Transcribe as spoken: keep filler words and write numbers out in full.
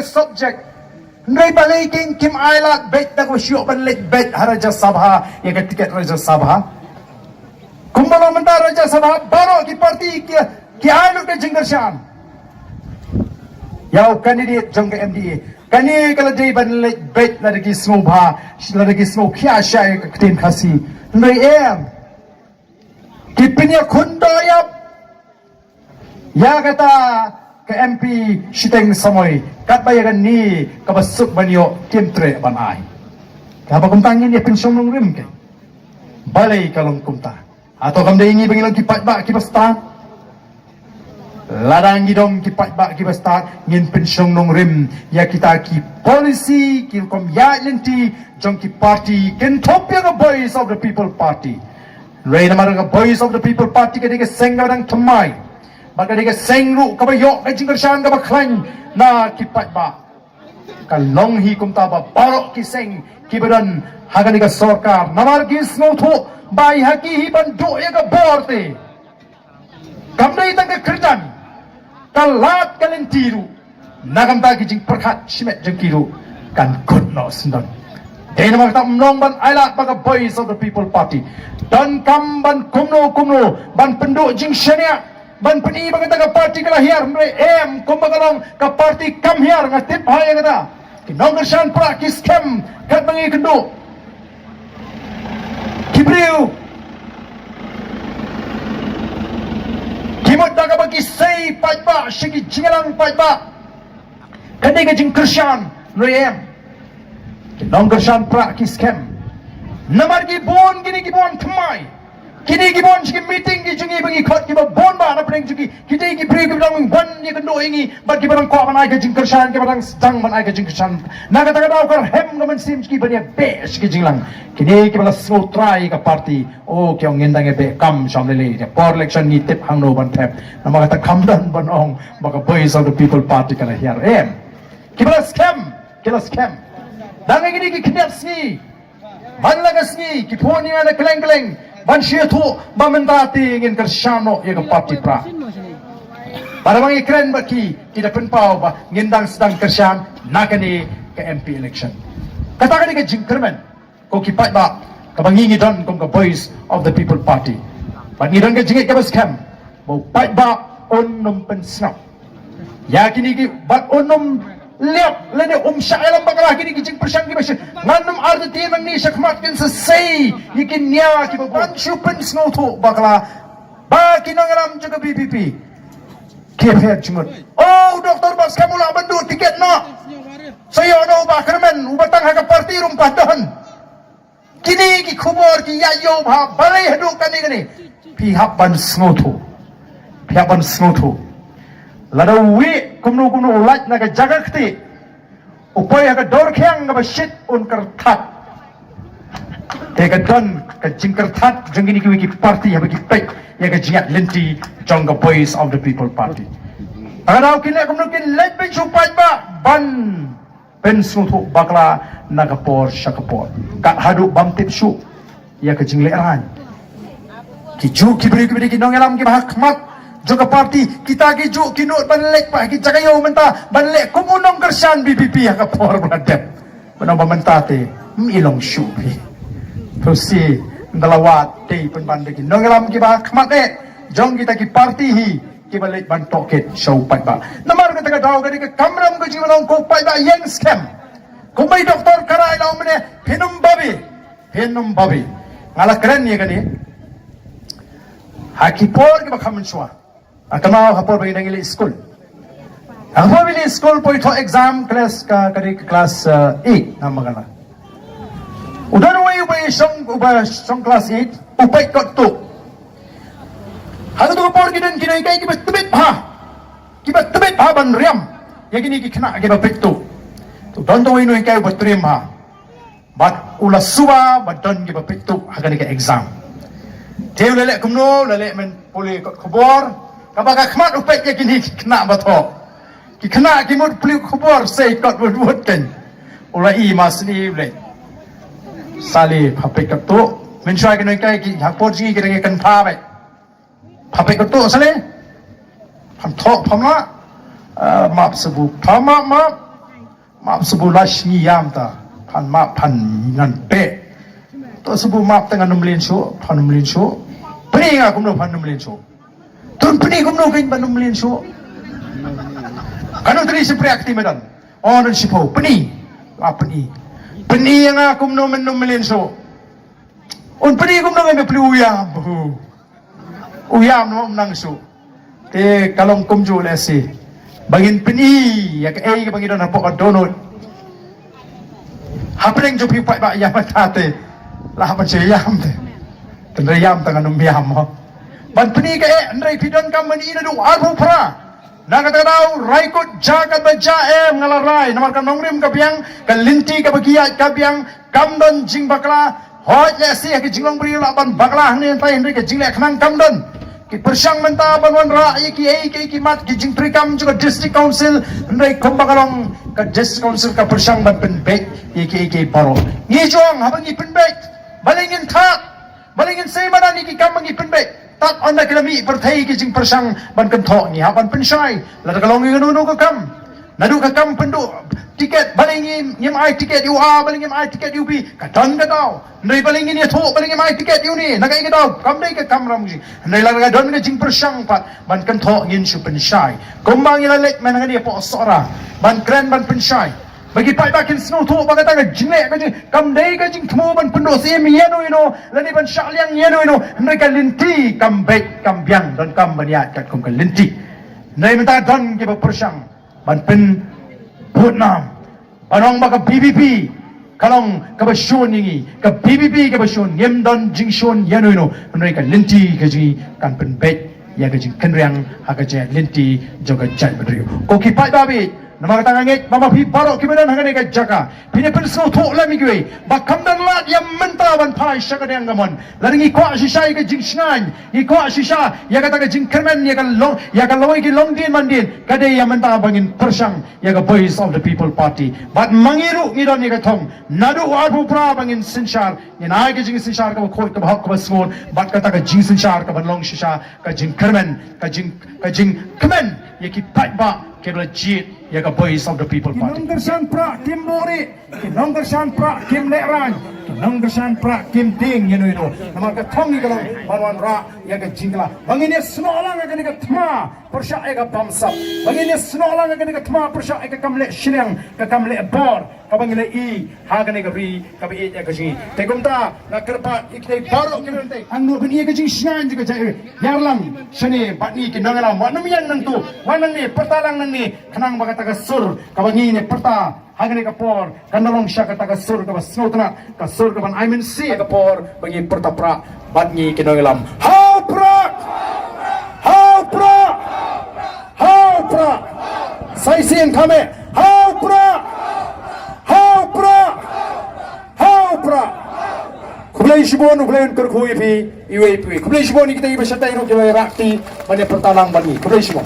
subject. Hynrei balei kein kim ailad beit da kaba shu ïoh ban leit beit ha Rajya Sabha ïa ka tiket Rajya Sabha? Kumba long mynta Rajya Sabha baroh ki party ki, ki ai lut ka jingkyrshan ïa u candidate jong ka M D A. Kane ka la dei ban leit beit lada ki sngewbha, lada ki sngewkhia shai ïa ka ktien Khasi. Hynrei em, ki pynïakhun doh ïap ïa kata ka M P shiteng samoi katba ïa kane kaba suk ban ïoh kim treh ban ai. Kaba kumta ngin ïa pynshong nongrim kein. Balei ka long kumta? Hato kam dei ngi ba ngi long ki paidbah kiba stad? Lada ngi dong ki paidbah kiba stad, ngin pynshong nongrim ïa kita ki policy, ki rukom ïaid lynti jong ki party, kynthup ïa ka Voice of the People Party. Hynrei namar ka Voice of the People Party ka dei ka seng kaba dang thymmai, bad ka dei ka seng ruh kaba ïoh ka jingkyrshan kaba khlaiñ na ki paidbah. Ka long hi kumta ba baroh ki seng kiba don ha kane ka sorkar, namar ki sngewthuh ba ïa ki hi ban duh ïa ka bor te, kam dei tang ka kyrdan, ka lad ka lynti ruh, na ka bynta ki jingpyrkhat shimet jong ki ruh kan kut noh syndon. Dei namar kata ym long ban ailad ba ka Voice of the People Party. Donkam ban kumno kumno ban pynduh jingshaniah, ban pyni ba kata ka party ka la hiar, hynrei em, kumba ka long ka party kam hiar, nga tip bha ïa kata. Ki nongkyrshan Prah ki skhem katba ngi kynduh. Ki briew ki mut da kaba ki sei paidbah sha ki jingïalang paidbah. Kane ka jingkyrshan, hynrei em, ki nongkyrshan Prah ki skhem. Namar ki bun kine ki bun thymmai. Kine ki bun sha ki meeting ki jong ngi ba ngi khot kiba bun bha na pdeng jong ki. Ki dei ki briew kiba dang wan ïakynduh ïa ngi bad kiba dang kwah ban ai ka jingkyrshan, kiba dang sdang ban ai ka jingkyrshan. Na kata ka daw ka rhem ka mynsiem jong ki ban ïabeh sha ki jingïalang. Kine kiba la sngewtrai ka party, o, ki ong ngin dang ïabeh kam sham lei lei. Por election ngi tip hangno ban thep. Namar kata kam don ban ong ba ka Voice of the People Party ka la hiar, em. Kiba la skhem, ki la skhem. Dang ïa kine ki khyndiat sngi, man la ka sngi ki phone ïa nga na kylleng kylleng ban shu ïathuh ba mynta te ngin kyrshan noh ïa ka party Prah. Bad haba ngi kren bad ki, ki da pynpaw ba ngin dang sdang kyrshan na kane ka M P election. Kata ka dei ka jingkyrmen, ko ki paidbah, kaba ngi ngi don kum ka Voice of the People Party. Bad ngi don ka jingngeit kaba skhem ba u paidbah un ym pynsngap ïa kine ki, bad un ym leh lane um shah ïalam bakla kine ki jingpyrshang kiba shit. Ngan ym artatien nangne, shakhmat kin sa sei ïa ki nia kiba bun shu pynsngewthuh bakla ba ki nongïalam jong ka V P P ki phet jngut. O, u Doktor Batskhem u lah ban duh tiket noh. Sa ïoh noh u Bah Kyrmen, uba tang ha ka party ruh ym pat don. Kine ki khubor ki ïa ïoh bha, balei haduh kane kane phi hap ban sngewthuh. Phi hap ban sngewthuh. Lada uwei kumno kumno u lait na ka jaka kti, u poi ha ka dor khiang kaba shit un kyrthat. Te ka don ka jingkyrthat jong kine kiwei ki party haba ki peit ïa ka jingïaid lynti jong ka Voice of the People Party. Ka daw kin leh kumno, kin leit beit sha u paidbah ban pynsngewthuh bakla na ka por sha ka por. Kat haduh bym tip shuh ïa ka jinglehrain. Ki juh ki briew kiba dei ki nongïalam kiba ha khmat jong ka party, kita ki juh ki nud ban leit pat ha ki jaka ïew mynta ban leh kum u nongkyrshan V P P ha ka por ba la dep. Ban ong ba mynta te ym i long shuh phi. Phi sngewthuh, ynda la wad te pynban da ki nongïalam kiba ha khmat eh jong kita ki party hi, kiba leit ban tohkit sha u paidbah. Namar kata ka daw ka dei ka kamram ka jingïalong, ko paidbah ïeng skhem. Kumba i Doktor Kara i la ong mynne, phin ym babe, phin ym babe. Nga la kren ïa kane ha ki por kiba kham mynshuwa. Ha kano, ha por ba ngi dang leit skul. Ha por ba ngi leit skul, poi thoh exam class ka, ka dei ka class, eh, eight, namar kata. U don uwei uba shong, uba shong class eight, u peit kot tuh. Ha kato ka por ki don ki nonghikai kiba tbit bha. Kiba tbit bha ban riam ïa kine ki khynnah kiba peit tuh. To don to uwei u nonghikai uba triem bha. Bad u la suba ba don kiba peit tuh ha kane ka exam. Te u la leh kumno, u la leh men pule kot khubor. Kaba ka khmat u peit ïa kine ki khynnah ba thoh. Ki khynnah ki mut pule khubor sei kot wut wut kan. U la i masni u leh. Sa leh pha peit kot tuh. Mynshuwa ki nonghikai ki ha por jong ngi ki dang ïa kynthah beit. Pha peit kot tuh sa leh. Pham thoh pham lah. Ah, map sabu. Pham map map. Map shu buh last ngi ïam ta. Phan map phan ngan peh. To shu buh map ta ngan ym lin shuh, phan ym lin shuh. Pyni nga kumno phan ym lin shuh. Tun pyni kumno kein ban ym lin shuh. Kano tri shi priak ti medan. Oh, don shiphew. Pyni. Ah, pyni. Pyni ïa nga kumno men ym lin shuh. Un pyni kumno ngan peli u ïam. Buh. U ïam no nang shuh. Te ka long kumjuh lehse. Ba ngin pyni ïa kaei kaba ngi don hapoh ka dohnud. Hapdeng jong phi paidbah ïa mynta te. Lah ban shu ïam te. Tynrai ïam tang ngan ym ïam mo. Ban pyni kaei, hynrei phi donkam ban ïohi naduh arphew phra. Na kata ka daw, rai kut, jia katba jia em, nga la rai, namar ka nongrim ka biang, ka lynti kaba ki ïaid ka biang, kam don jingbakla. Hooid, lehse ha ki jinglong briew lah ban bakla hangne hangtai, hynrei ka jingleh khnang kam don. Ki pyrshang mynta ban wanrah ïa kiei kiei ki mat, ki jingtreikam jong ka District Council, hynrei kumba ka long ka District Council ka pyrshang ban pynbeit ïa kiei kiei baroh. Ngi jong, haba ngi pynbeit, balei ngin thad? Balei ngin sei madan ïa ki kam ba ngi pynbeit? Tad ynda ki la mih pyrthei ki jingpyrshang ban kynthoh, ngi hap ban pynshai. Lada ka long ïa kano kano ka kam, naduh ka kam pynduh tiket, balei ngi, ngim ai tiket ïa u A, balei ngim ai tiket ïa u B, ka don ka daw. Hynrei balei ngin ïathuh, balei ngim ai tiket ïa une, na kaei ka daw? Kam dei ka kamram jong ngi. Hynrei lada ka don ka jingpyrshang pat ban kynthoh, ngin shu pynshai. Kumba ngi la leit mynta hangne hapoh Sohra ban kren ban pynshai. Ba ki paidbah kin sngewthuh ba kata ka jingleh ka jing, kam dei ka jingthmu ban pynduh syiem ïano ïano, lane ban shah liang ïano ïano, hynrei ka lynti kam beit kam biang, donkam ban ïaid katkum ka lynti. Hynrei mynta don kiba pyrshang ban pynbud nam, ban ong ba ka B B P ka long kaba shun ïa ngi, ka B B P kaba shun, ngim don jingshun ïano ïano, hynrei ka lynti ka jong ngi kan pynbeit ïa ka jingkynriang ha ka jait lynti jong ka jaitbynriew. Ko ki paidbah, namar kata nga ngeit ba ma phi baroh kiba don ha kane ka jaka, phin ïa pynsngewthuh lem ïa kiwei ba kam don lad ïa mynta ban phai sha ka diang kamon. Lada ngi kwah shisha ïa ka jingshngaiñ, ngi kwah shisha ïa kata ka jingkyrmen, ïa ka long, ïa ka lawei ki longdien mandien, ka dei ïa mynta ba ngin pyrshang ïa ka Voice of the People Party. Bad ma ngi ruh ngi don ïa ka thong, naduh arphew phra ba ngin synshar, ngin ai ka jingsynshar kaba khuid, kaba hok, kaba sngur, bad kata ka jingsynshar kaban long shisha ka jingkyrmen, ka jing, ka jingkmen ïa ki paidbah kiba la jied ïa ka Voice of the People Party. Ki nongkyrshan prah kim buhrieh, ki nongkyrshan prah kim lehraiñ, ki nongkyrshan prah kim tieng ïano ïano. Namar ka thong ngi ka long ban wanrah ïa ka jingkylla. Ba ngin ïasnoh lang ha kane ka thma pyrshah ïa ka bamsap. Ba ngin ïasnoh lang ha kane ka thma pyrshah ïa ka kam leh shiliang, ka kam leh bor, kaba ngi la ïohi ha kane ka ri kaba ïeit ïa ka jong ngi. Te kumta nga kyrpad ïa kita baroh kiba don te, angno ban ïa ka jingshngaiñ jong ka jait, ïar lang shane bad ngi ki nongïalam, wat nym ïeng nangtu, wan nangne, pyrta lang nangne, khnang ba kata ka sur kaba ngi ne pyrta ha kane ka por kan da long sha kata ka sur kaba sngewtynnat, ka sur kaban ai mynsiem, ka por ba ngi pyrta prah bad ngi ki nongïalam. Ha u prah! Ha u prah! Ha u prah! Sa shisien kham eh. Ha u prah! Ha u prah! Ha u prah! Khublei shibun, U Blei un kyrkhu ïa phi iwei pa iwei. Khublei shibun ïa kita iba shatei ruh kiba rah kti ban ïa pyrta lang bad ngi. Khublei shibun.